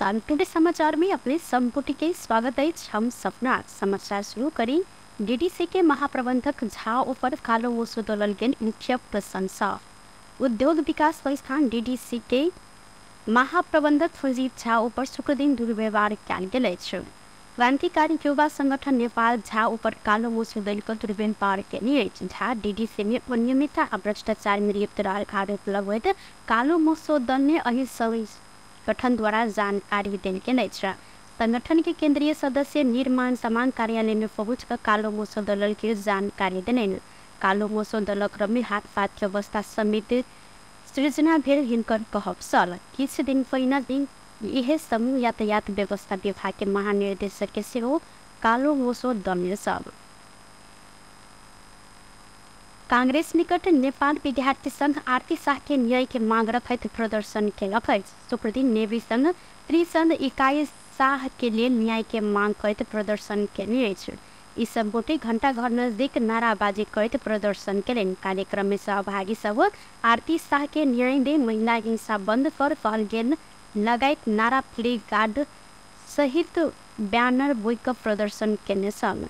नमस्कार, टुडे समाचार में अपने सब के स्वागत है। हम सपना समाचार शुरू करी। डीडीसी के महाप्रबंधक झा ऊपर कालो मोसो दलल के मुख्य प्रशंसा। उद्योग विकास संस्थान डीडीसी के महाप्रबंधक सुजीत झा ऊपर शुक्रदिन दुर्व्यवहार कयल गेल अछि। क्रांतिकारी युवा संगठन नेपाल झा ऊपर कालो मोसो दल के दुर्व्यवहार केने अछि। झा डीडीसी में अनियमितता आ भ्रष्टाचार में लिप्त रहल आरोप लगबैत कालो मोसो दल ने एहि संगठन द्वारा जानकारी देल गेल अछि। संगठन के केंद्रीय सदस्य निर्माण सामान कार्यालय में पहुँच कर कालो मोसो दल के जानकारी देलनि। कालो मोसो दलक क्रम में हाथ पात के अवस्था समेत सृजना भेल हिनकर कहब छल। किछु दिन पहिने दिन इहे समूह यातायात व्यवस्था विभाग के महानिर्देशक के सेहो कालो मोसो दलने छल। कांग्रेस निकट नेपाल विद्यार्थी संघ आरती शाह के न्याय के मांग रखैत प्रदर्शन केलक अछि। शुक्रदिन नेवी संघ त्रिसंघ इकाई शाह के लेल न्याय के मांग करैत प्रदर्शन केने अछि। ई सब गोटे घंटा घर नजदीक नाराबाजी करैत प्रदर्शन केलनि। कार्यक्रम में सहभागी सब आरती शाह के न्याय दे, महिला हिंसा बंद कर कहल गेल लगायत नारा प्ले कार्ड सहित बैनर बोइक क प्रदर्शन केने छल।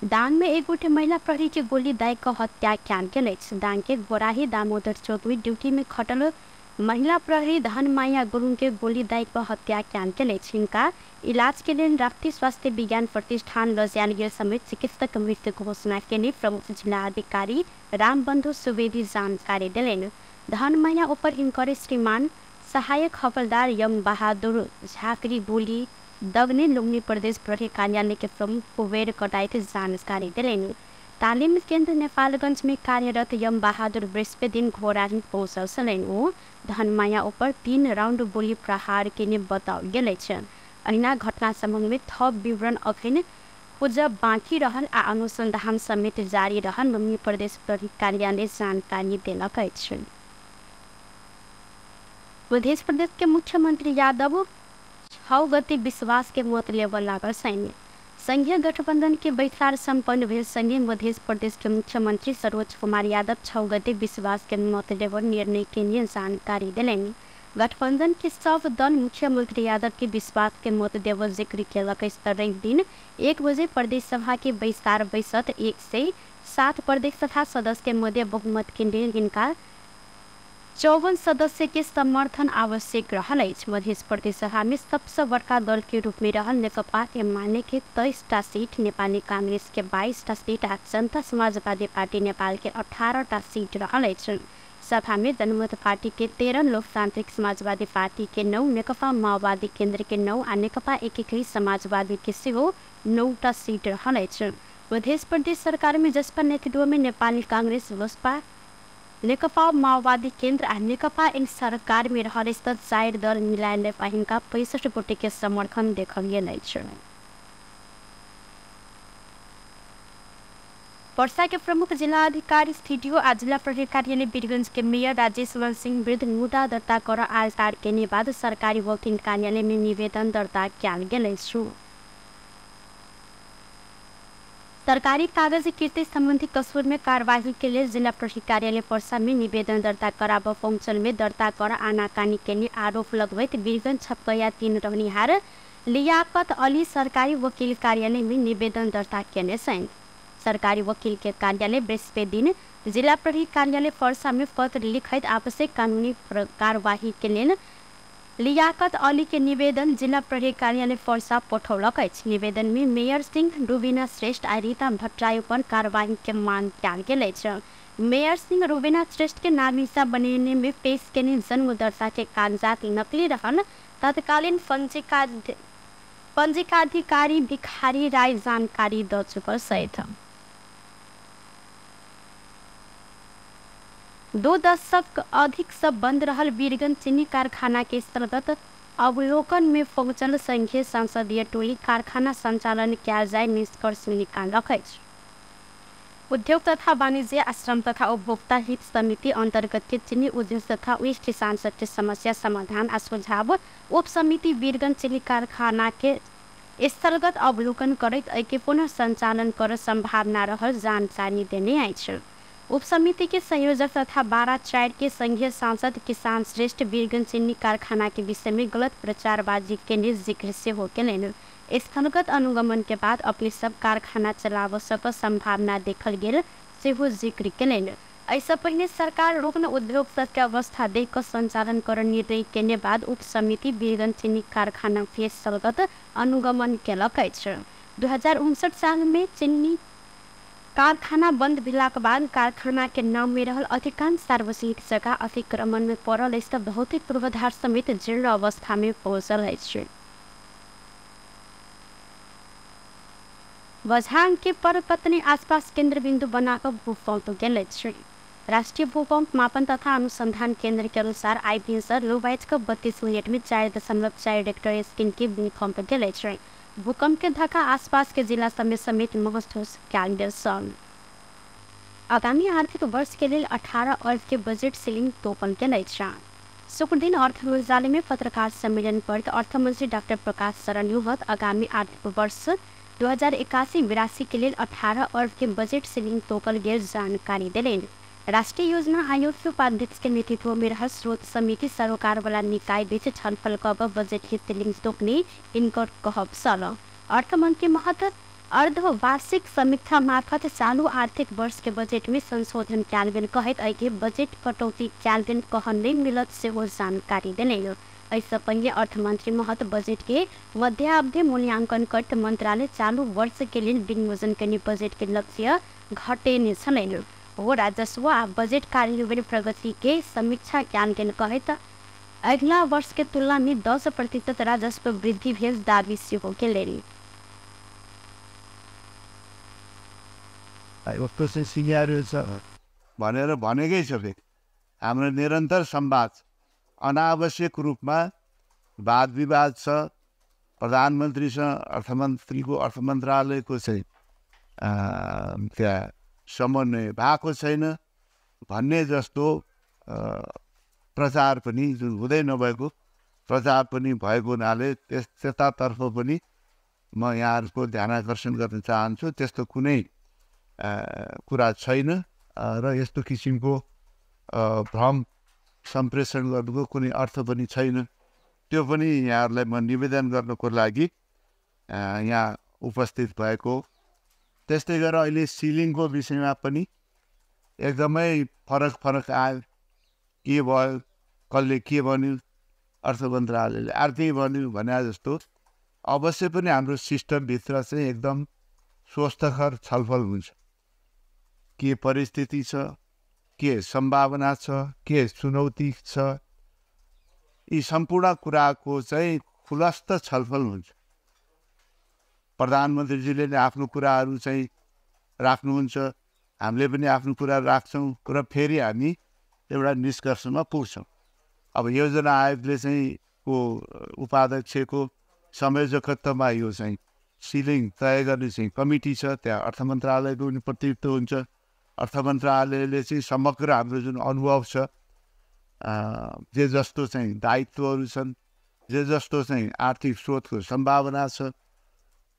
दाङ में एक गोटे महिला प्रहरी के गोली दागि क हत्या कयल गेल अछि। दाङ के गोराही दामोदर चौक में ड्यूटी में खटल महिला प्रहरी धनमाया गुरुङ के गोली दागि क हत्या कयल गेल अछि। हिनका इलाज के लेल राप्ती स्वास्थ्य विज्ञान प्रतिष्ठान ल जायल गेल समेत चिकित्सक मृत्यु घोषणा केने प्रमुख जिला अधिकारी रामबन्धु सुवेदी जानकारी देलनि। धनमाया ऊपर हिनकर श्रीमान सहायक हवलदार यम बहादुर झाकरी गोली दगने लुम्बिनी प्रदेश प्रहरी कार्यालय के प्रमुख कुबेर कटाइत जानकारी देलनि। तालिम केन्द्र नेपालगंज में कार्यरत यम बहादुर बृहस्पति दिन घोराही पहुँचल छलनि। ओ धनमाया ऊपर 3 राउंड गोली प्रहार केने बताओल गेल अछि। अहिना घटना सम्बन्ध में थप विवरण अखन खोजब बाँकी रहल आ अनुसंधान समेत जारी रहल लुम्बिनी प्रदेश प्रहरी कार्यालय जानकारी देलक अछि। मध्य प्रदेश के मुख्यमंत्री यादव 6 गते विश्वास के मत लेबऽ लागल सैन्य संघीय गठबंधन के बैसार सम्पन्न भेल संगे मध्य प्रदेश के मुख्यमंत्री सरोज कुमार यादव 6 गते विश्वास के मत लेबऽ निर्णय के जानकारी देलनि। गठबंधन के सब दल मुख्यमंत्री यादव के विश्वास के मत देबऽ जिक्र केलक अछि। दिन 1 बजे प्रदेश सभा के बैसार बैसत। 107 प्रदेश सभा सदस्य के मध्य बहुमत के लेल हिनका 54 सदस्य के समर्थन आवश्यक रहल अछि। मध्य प्रदेश सभा में सबसे बड़का दल के रूप में रहल नेकपा एमाले के 23टा सीट, नेपाली कांग्रेस के 22टा सीट आ जनता समाजवादी पार्टी नेपाल के 18टा सीट रहल अछि। सभा में जनमत पार्टी के 13, लोकतांत्रिक समाजवादी पार्टी के 9, नेकपा माओवादी केंद्र के 9 आ नेकपा एकीकृत समाजवादी के सेहो 9टा सीट रहल अछि। मध्य प्रदेश सरकार में जसपा नेतृत्व में नेपाली कांग्रेस, लोसपा, नेकपा माओवादी केंद्र आ नेकपा इन सरकार में रहल 4 दल मिलायल हिनका 65 गोटे के समर्थन देखल गेल अछि। पर्सा के प्रमुख जिला अधिकारी सीडीओ आ जिला प्रहरी कार्यालय वीरगंज के मेयर राजेश सिंह विरुद्ध मुद्दा दर्ता कर आलतार केने बाद सरकारी वकील कार्यालय में निवेदन दर्ता कयल गेल अछि। सरकारी कागज कृति संबंधी कसूर में कार्यवाही के लिए जिला प्रहरी कार्यालय पर्सा में निवेदन दर्ता कराबऽ पहुँचल में दर्ता कर आनाकानी केने आरोप लगबैत वीरगंज छपकैया 3 रहनिहार लियाकत अली सरकारी वकील कार्यालय में निवेदन दर्ता केने छनि। सरकारी वकील के कार्यालय बृहस्पति दिन जिला प्रहरी कार्यालय पर्सा में पत्र लिखैत आवश्यक कानूनी कार्यवाही के लेल लियाकत अली के निवेदन जिला प्रहरी कार्यालय पर्सा पठौलक अछि। निवेदन में मेयर सिंह, रुबिना श्रेष्ठ आ रीता भट्टराई पर कार्यवाही के मांग कयल गेल अछि। मेयर सिंह रुबिना श्रेष्ठ के नागरिकता बनेने में पेश केने जन्म दर्ता के कागजात नकली रहल तत्कालीन पंजीकाधिकारी भिखारी राय जानकारी द चुकल छथि। 2 दशक अधिक सब बंद रहल वीरगंज चीनी कारखाना के स्थलगत अवलोकन में पहुँचल संघीय संसदीय टोली कारखाना संचालन कयल जाय निष्कर्ष निकाललक अछि। उद्योग तथा वाणिज्य आश्रम तथा उपभोक्ता हित समिति अंतर्गत के चीनी उद्योग तथा उच्च किसान सबके समस्या समाधान आ सुझाव उप समिति वीरगंज चीनी कारखाना के स्थलगत अवलोकन करैत एहि के पुनः संचालन कर संभावना रहल जानकारी देने अछि। उपसमिति के संयोजक तथा 12-4 के संघीय सांसद किसान श्रेष्ठ वीरगंज चीनी कारखाना के विषय में गलत प्रचारबाजी के जिक्र सेहो केलनि। स्थलगत अनुगमन के बाद अपने सब कारखाना चलाब सक संभावना देखल गेल सेहो जिक्र केलनि। एहिसँ पहिने सरकार रुग्ण उद्योग सबके अवस्था देख कऽ संचालन कर निर्णय केने बाद उपसमिति वीरगंज चीनी कारखाना के स्थलगत अनुगमन केलक अछि। 2059 साल में चीनी कारखाना बंद भेलाक बाद कारखाना के नाम में रहल अधिकांश सार्वजनिक जगह अतिक्रमण में पड़ल अछि तऽ भौतिक पूर्वाधार समेत जीर्ण अवस्था में पहुँचल अछि। बझांग के परपत्नी आसपास केंद्र बिंदु बनाकर भूकंप गेल अछि। राष्ट्रीय भूकंप मापन तथा अनुसंधान केंद्र के अनुसार आई भिनसर 9:32 में 4.4 रेक्टर स्केल के भूकंप गेल अछि। भूकंप के धक्का आसपास के जिला सब में समेत महसूस कयल गेल छल। आगामी आर्थिक वर्ष के लेल 18 अर्ब के बजट सीलिंग तोपल गेल अछि। शुक्रदिन अर्थ मन्त्रालय में पत्रकार सम्मेलन पर अर्थमन्त्री डाक्टर प्रकाश शरण युवत आगामी आर्थिक वर्ष 2081-82 के लेल 18 अर्ब के बजट सीलिंग तोकल गेल जानकारी देलनि। राष्ट्रीय योजना आयोग के उपाध्यक्ष के नेतृत्व में रहल स्रोत समिति सरोकार वाला निकाय बीच छलफल कऽ बजट के सीलिंग तोकने इनकर कहब छल। अर्थमन्त्री महत अर्धवार्षिक समीक्षा मार्फत चालू आर्थिक वर्ष के बजट में संशोधन कयल गेल कहैत एहि बजट कटौती कयल गेल कहल नहि मिलत सेहो जानकारी देलनि। एहिसँ पहिने अर्थमन्त्री महत बजट के मध्यावधि मूल्यांकन करैत मंत्रालय चालू वर्ष के लेल विनियोजन केने बजट के लक्ष्य घटेने छलनि। ओ राजस्व आ बजट कार्यान्वयन प्रगति के समीक्षा कयल गेल कहैत अगिला वर्ष के तुलना में 10% राजस्व वृद्धि भेल दावी सेहो केलनि। भनेर भनेकै छ। फेरि हाम्रो निरन्तर संवाद, अनावश्यक रूपमा वाद विवाद छ। प्रधानमन्त्रीसँग अर्थमन्त्रीको अर्थ मन्त्रालयको चाहिँ त्यहाँ समन्वय भएको छैन भन्ने जस्तो प्रचार पनि जुन हुँदै नभएको प्रचार पनि भएको हुनाले त्यतातर्फ पनि म यहाँहरूको ध्यान आकर्षण गर्न चाहन्छु। त्यस्तो कुनै कुरा छैन र यस्तो किसिमको भ्रम सम्प्रेषण गर्नुको कुनै अर्थ पनि छैन। त्यो पनि यहाँहरूलाई म निवेदन गर्नुको लागि यहाँ उपस्थित भएको। त्यस्तै गरेर अहिले सिलिङको विषयमा पनि एकदमै फरक फरक आयो। के भयो, कसले के भन्यो, अर्थ मन्त्रालयले अर्कै भन्यो भने जस्तो अवश्य पनि हाम्रो सिस्टमभित्र चाहिँ एकदम स्वस्थकर छलफल हुन्छ। के परिस्थिति छ, के सम्भावना छ, के चुनौती छ, यी सम्पूर्ण कुराको चाहिँ खुलस्त छलफल हुन्छ। प्रधानमन्त्रीजीले नै आफ्नो कुराहरू चाहिँ राख्नुहुन्छ, हामीले पनि आफ्नो कुरा राख्छौँ र फेरि हामी एउटा निष्कर्षमा पुग्छौँ। अब योजना आयोगले चाहिँ को उपाध्यक्षको संयोजकत्वमा यो चाहिँ सिलिङ तय गर्ने चाहिँ कमिटी छ, त्यहाँ अर्थ मन्त्रालयको पनि प्रतिनिधित्व हुन्छ। अर्थ मन्त्रालयले चाहिँ समग्र हाम्रो जुन अनुभव छ, जे जस्तो चाहिँ दायित्वहरू छन्, जे जस्तो चाहिँ आर्थिक स्रोतको सम्भावना छ,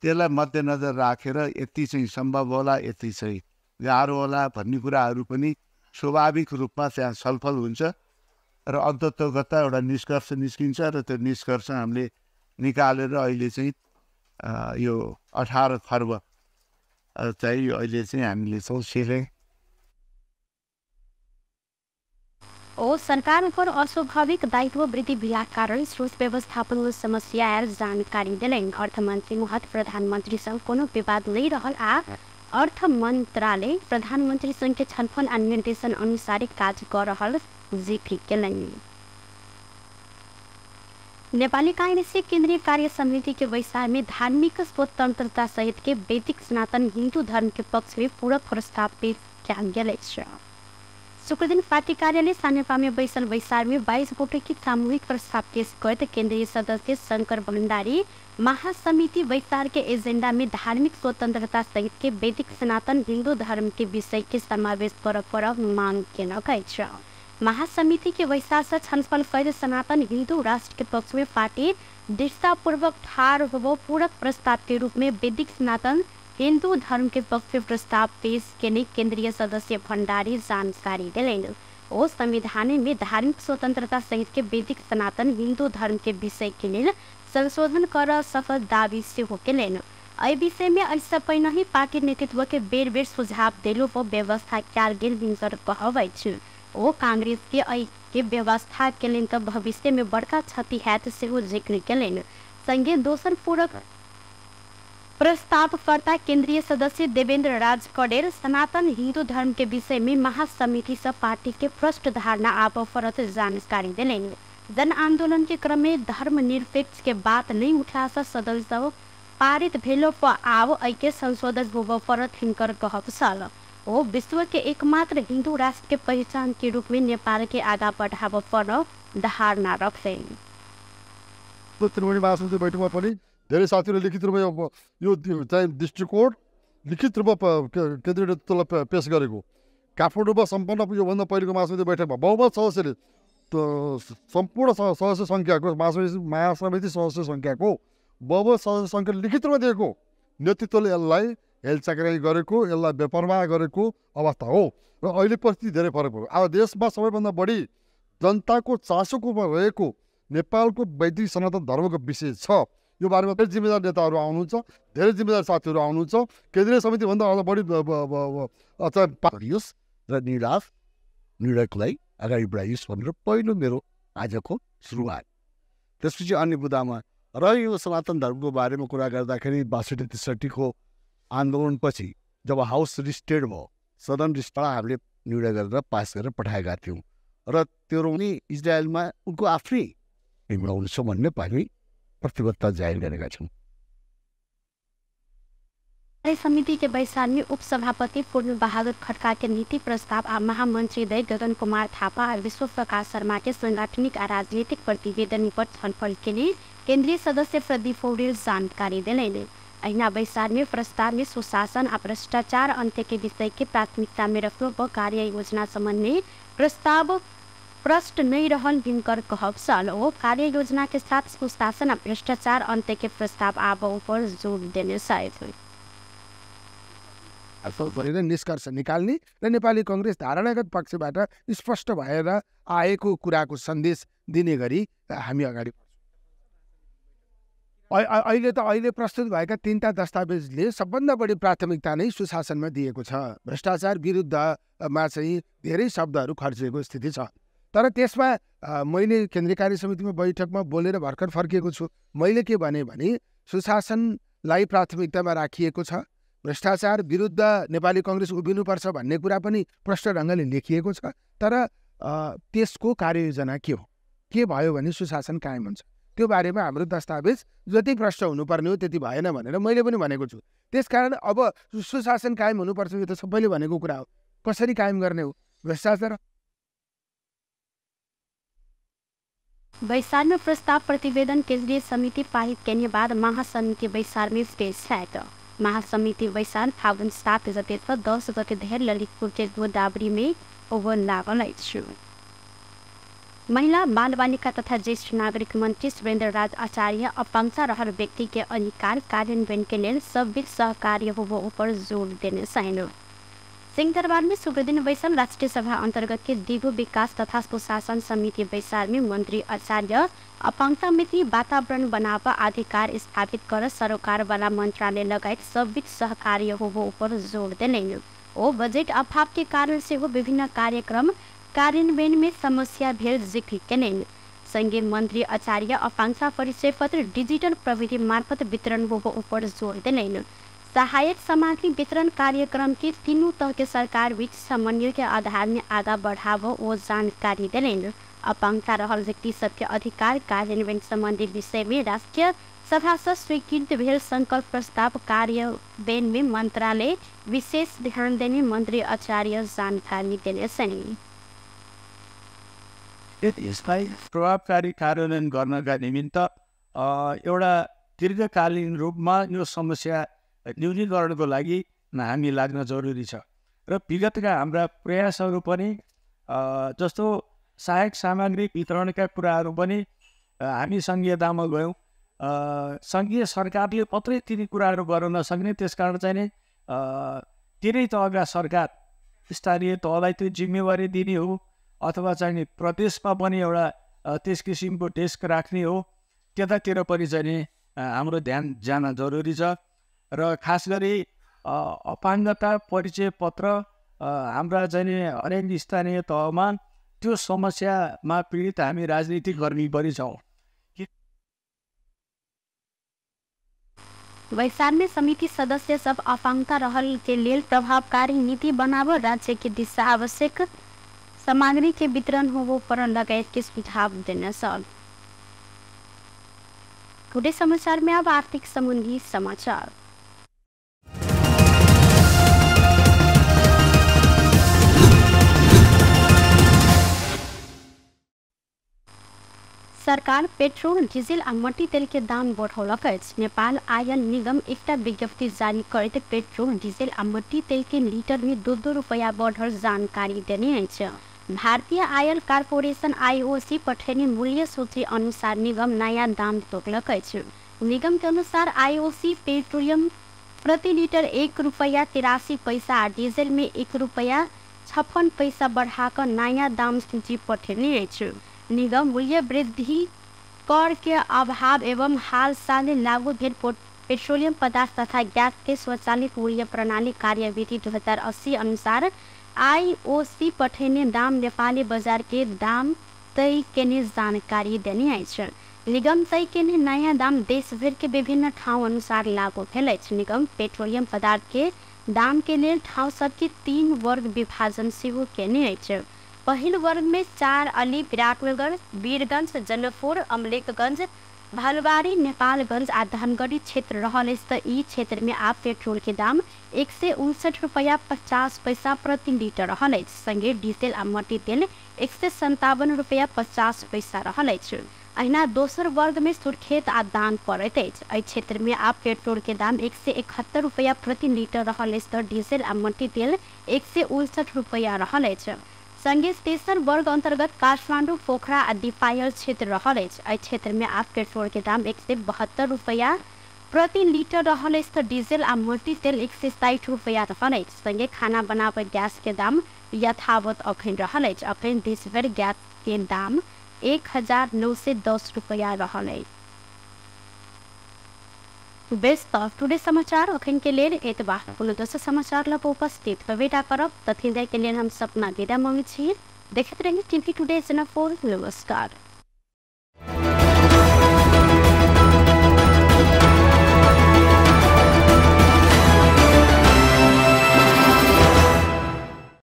त्यसलाई मध्यनजर राखेर यति चाहिँ सम्भव होला, यति चाहिँ गाह्रो होला भन्ने कुराहरू पनि स्वाभाविक रूपमा त्यहाँ छलफल हुन्छ र अन्ततोगत एउटा निष्कर्ष निस्किन्छ र त्यो निष्कर्ष हामीले निकालेर अहिले चाहिँ यो 18 खर्ब चाहिँ अहिले चाहिँ हामीले सिलिङ। ओ सरकार पर अस्वाभाविक दायित्व वृद्धि भेलाक कारण स्रोत व्यवस्थापन समस्या आयल जानकारी देलनि। अर्थमन्त्री महत प्रधानमन्त्रीसँग कोनो विवाद नहि रहल आ अर्थ मन्त्रालय प्रधानमन्त्रीसँग छलफल आ निर्देशन अनुसार काज कऽ रहल जिक्र केलनि। नेपाली कांग्रेस केंद्रीय कार्य समिति के बैसार में धार्मिक स्वतंत्रता सहित के वैदिक सनातन हिंदू धर्म के पक्ष में पूरक प्रस्ताव पेश कयल गेल अछि। शुक्रदिन पार्टी कार्यालय सानेपा में बैसल बैसार में 22 गोटे की सामूहिक प्रस्ताव पेश करते केंद्रीय सदस्य शंकर भंडारी महासमिति बैसार के एजेंडा में धार्मिक स्वतंत्रता सहित के वैदिक सनातन हिंदू धर्म के विषय के समावेश कर पर मांग केलक अछि। महासमिति के बैसार से छलफल कर सनातन हिंदू राष्ट्र के पक्ष में पार्टी दृढ़तापूर्वक ठाढ़ होबो पूरक प्रस्ताव के रूप में वैदिक सनातन हिन्दू धर्म के पक्ष में प्रस्ताव पेश केने केंद्रीय सदस्य भंडारी जानकारी देलनि। ओ संविधान में धार्मिक स्वतंत्रता सहित के वैदिक सनातन हिन्दू धर्म के विषय के लेल संशोधन कर सफल दावी सेहो केलनि। एहि विषय में एहिसँ पहिनहि पार्टी नेतृत्व के बेर बेर सुझाव देलो पर व्यवस्था कयल गेल हिनकर कहब अछि। ओ कांग्रेस के एहि के व्यवस्था केलनि तऽ भविष्य में बड़का क्षति हैत सेहो जिक्र केलनि। संगे दोसर पूरक प्रस्तावकर्ता केंद्रीय सदस्य देवेंद्र राज कडेल सनातन हिन्दू धर्म के विषय में महासमिति से पार्टी के भ्रष्ट धारणा आबऽ पड़त जानकारी देलनि। जन आंदोलन के क्रम में धर्मनिरपेक्ष के बात नहीं उठला से सदन सब पारित भेलो पर आब एहि के संशोधन होबऽ पड़त हिनकर कहब छल। ओ विश्व के एकमात्र हिन्दू राष्ट्र के पहचान के रूप में नेपाल के आगा बढ़ाबऽ पड़त धारणा रखलनि। त्रिवेणी महासमिति बैठकमा पनि धेरै साथीहरूले लिखित रूपमा यो चाहिँ दृष्टिकोण लिखित रूपमा केन्द्रीय नेतृत्वलाई पेश गरेको। काठमाडौँमा सम्पन्न योभन्दा पहिलेको महासमिति बैठकमा बहुमत सदस्यले सम्पूर्ण सदस्य सङ्ख्याको महासमिति सदस्य सङ्ख्याको बहुमत सदस्य सङ्ख्या लिखित रूपमा दिएको नेतृत्वले यसलाई हेलचाक्राइ गरेको, यसलाई बेपरवाह गरेको अवस्था हो र अहिले परिस्थिति धेरै फरक भयो। अब देशमा सबैभन्दा बढी जनताको चासोको रूपमा रहेको नेपालको वैदिक सनातन धर्मको विषय छ। यो बारेमा धेरै जिम्मेदार नेताहरू आउनुहुन्छ, धेरै जिम्मेदार साथीहरू आउनुहुन्छ। केन्द्रीय समितिभन्दा अझ बढी गरियोस् र निर्णयलाई अगाडि बढाइयोस् भनेर पहिलो मेरो आजको सुरुवात। त्यसपछि अन्य बुदामा र यो सनातन धर्मको बारेमा कुरा गर्दाखेरि 62-63 को आन्दोलनपछि जब हाउस रिस्टेड भयो, सदन रिस्टेड हामीले निर्णय गरेर पास गरेर पठाएका थियौँ र त्यो पनि इजरायलमा उनको आफ्नै बढाउनेछौँ भन्ने हामी प्रतिबद्धता जाहेर गरेका छौँ। समिति के बैसार में उपसभापति पूर्ण बहादुर खड्का के नीति प्रस्ताव आ महामंत्री दय गगन कुमार थापा और विश्व प्रकाश शर्मा के सांगठनिक आ राजनीतिक प्रतिवेदन पर छलफल के लिए केंद्रीय सदस्य प्रदीप पौडेल जानकारी देलनि। अहिना बैसार में प्रस्ताव में सुशासन आ भ्रष्टाचार अंत्य के विषय के प्राथमिकता में रखलो पर कार्य योजना संबंध में प्रस्ताव प्रष्ट नहीं रहल हिनकर कहब छल। ओ कार्य योजना के साथ सुशासन आ भ्रष्टाचार अंत्य के प्रस्ताव आब ऊपर जोर देने छथि। भनेर निष्कर्ष निकाल्ने र नेपाली कङ्ग्रेस धारणागत पक्षबाट स्पष्ट भएर आएको कुराको सन्देश दिने गरी हामी अगाडि बढ्छौँ। अहिले त अहिले प्रस्तुत भएका तीनटा दस्तावेजले सबभन्दा बढी प्राथमिकता नै सुशासनमा दिएको छ। भ्रष्टाचार विरुद्धमा चाहिँ धेरै शब्दहरू खर्चिएको स्थिति छ। तर त्यसमा मैले केन्द्रीय कार्य समितिमा बैठकमा बोलेर भर्खर फर्किएको छु। मैले के भने भने सुशासनलाई प्राथमिकतामा राखिएको छ, भ्रष्टाचार विरुद्ध नेपाली कङ्ग्रेस उभिनुपर्छ भन्ने कुरा पनि प्रष्ट ढङ्गले लेखिएको छ। तर त्यसको कार्ययोजना के हो, के भयो भने सुशासन कायम हुन्छ, त्यो बारेमा हाम्रो दस्तावेज जति प्रष्ट हुनुपर्ने हो त्यति भएन भनेर मैले पनि भनेको छु। त्यसकारण अब सुशासन कायम हुनुपर्छ यो त सबैले भनेको कुरा हो। कसरी कायम गर्ने हो भ्रष्टाचार? बैसार में प्रस्ताव प्रतिवेदन केंद्रीय समिति पारित केने बाद महासमिति बैसार में पेश है। महासमिति बैसार फागुन 7 गते सँ 10 गते धरि ललितपुर के गोदावरी में होबय लागल अछि। महिला बाल बालिका तथा ज्येष्ठ नागरिक मंत्री सुरेन्द्र राज आचार्य अपाङ्गता रहल व्यक्ति के अधिकार कार्यान्वयन के लेल सबबीच सहकार्य होबो ऊपर जोर देने छनि। सिंहदरबार में शुक्रदिन बैसल राष्ट्रिय सभा अंतर्गत के दिगो विकास तथा सुशासन समिति बैसार में मंत्री आचार्य अपाङ्गता मित्री वातावरण बनाव अधिकार स्थापित कर सरोकारवाला मंत्रालय लगायत सबबीच सहकार्य होबो ऊपर जोर देलनि। ओ बजेट अभाव के कारण सेहो विभिन्न कार्यक्रम कार्यान्वयन में समस्या भेल जिक्र केलनि। संगे मंत्री आचार्य अपाङ्गता परिचय पत्र डिजिटल प्रविधि मार्फत वितरण होबो ऊपर जोर देलनि। सहायक सामग्री वितरण कार्यक्रम के तीनों तह के सरकार बीच समन्वय के आधार में आगा बढ़ावो ओ जानकारी देलनि। अपाङ्गता रहल व्यक्ति सबके अधिकार कार्यान्वयन संबंधी विषय में राष्ट्रिय सभा से स्वीकृत भेल संकल्प प्रस्ताव कार्यान्वयन में मंत्रालय विशेष ध्यान देने मंत्री आचार्य जानकारी देने छनि। यसलाई प्रभावकारी कार्यान्वयन गर्नका निमित्त एउटा दीर्घकालीन रूपमा यो समस्या न्यूनीकरणको लागि हामी लाग्न जरुरी छ र विगतका हाम्रा प्रयासहरू पनि जस्तो सहायक सामग्री वितरणका कुराहरू पनि हामी सङ्घीयतामा गयौँ, सङ्घीय सरकारले मात्रै तिनी कुराहरू गर्न नसक्ने, त्यसकारण चाहिँ नि तिनै तहका सरकार स्थानीय तहलाई त्यो जिम्मेवारी दिने हो अथवा चाहिँ नि प्रदेशमा पनि एउटा त्यस किसिमको डेस्क राख्ने हो। त्यतातिर पनि चाहिँ नि हाम्रो ध्यान जान जरुरी छ। र खास गरी अपाङ्गता परिचय पत्र हाम्रा चाहिँ नि हरेक स्थानीय तहमा त्यो समस्यामा पीडित हामी राजनीतिक कर्मी पनि छौँ। बैसार में समिति सदस्य सब अपाङ्गता रहल के लेल प्रभावकारी नीति बनाव, राज्य के दिशा आवश्यक सामग्री के वितरण होवो पर लगायत के सुझाव देने सब। टुडे समाचार में अब आर्थिक संबंधी समाचार। सरकार पेट्रोल डीजल आ मट्टी तेल के दाम बढ़ौलक अछि। नेपाल आयल निगम एकटा विज्ञप्ति जारी करैत पेट्रोल डीजल आ मट्टी तेल के लीटर में 2-2 रुपया बढ़ल जानकारी देने अछि। भारतीय आयल कारपोरेशन आईओसी पठेने मूल्य सूची अनुसार निगम नयाँ दाम तोकलक अछि। निगम के अनुसार आईओसी पेट्रोलियम प्रति लीटर 1 रुपया 83 पैसा आ डीजल में 1 रुपया 56 पैसा बढ़ाकर नयाँ दाम सूची पठेने अछि। निगम मूल्य वृद्धि कर के अभाव एवं हाल साल लागू भेल पेट्रोलियम पदार्थ तथा गैस के स्वचालित मूल्य प्रणाली कार्यविधि 2080 अनुसार आईओसी पठेने दाम नेपाली बजार के दाम तय केने जानकारी देने अछि। निगम तय केने नयाँ दाम देशभर के विभिन्न ठाउँ अनुसार लागू भेल अछि। निगम पेट्रोलियम पदार्थ के दाम के लेल ठाउँ सबके 3 वर्ग विभाजन सेहो केने अछि। पहिल वर्ग में 4 अली, विराटनगर, वीरगंज, जनकपुर, अमलेखगंज, भलवारी, नेपालगंज आ धनगढ़ी क्षेत्र रहल अछि त ई क्षेत्र में आब पेट्रोल के दाम 159 रुपया 50 पैसा प्रति लीटर रहल अछि। संगे डीजल आ मट्टी तेल 157 रुपया 50 पैसा रहल अछि। अहिना दोसर वर्ग में सुर्खेत आ दान पड़ैत अछि। एहि क्षेत्र में आब पेट्रोल के दाम 171 रुपया प्रति लीटर रहल अछि त डीजल आ मट्टी तेल 159 रुपया रहल अछि। संगे तेसर वर्ग अंतर्गत काठमाडौँ, पोखरा आ दिपायल क्षेत्र रहल अछि। एहि क्षेत्र में आब पेट्रोल के दाम 172 रुपया प्रति लीटर रहल अछि त डीजल आ मट्टी तेल 160 रुपया रहल अछि। संगे खाना बनाबय गैस के दाम यथावत अखन रहल अछि। अखन देशभरि गैस के दाम 1910 रुपया रहल अछि। बेस त टुडे समाचार अखन के लेल एतबा। कोनो दोसर समाचार लग उपस्थित होबेटा करब। तथिन के लेल हम सपना विदा मांगै छी। देखैत रही टीवी टुडे जनकपुर। नमस्कार।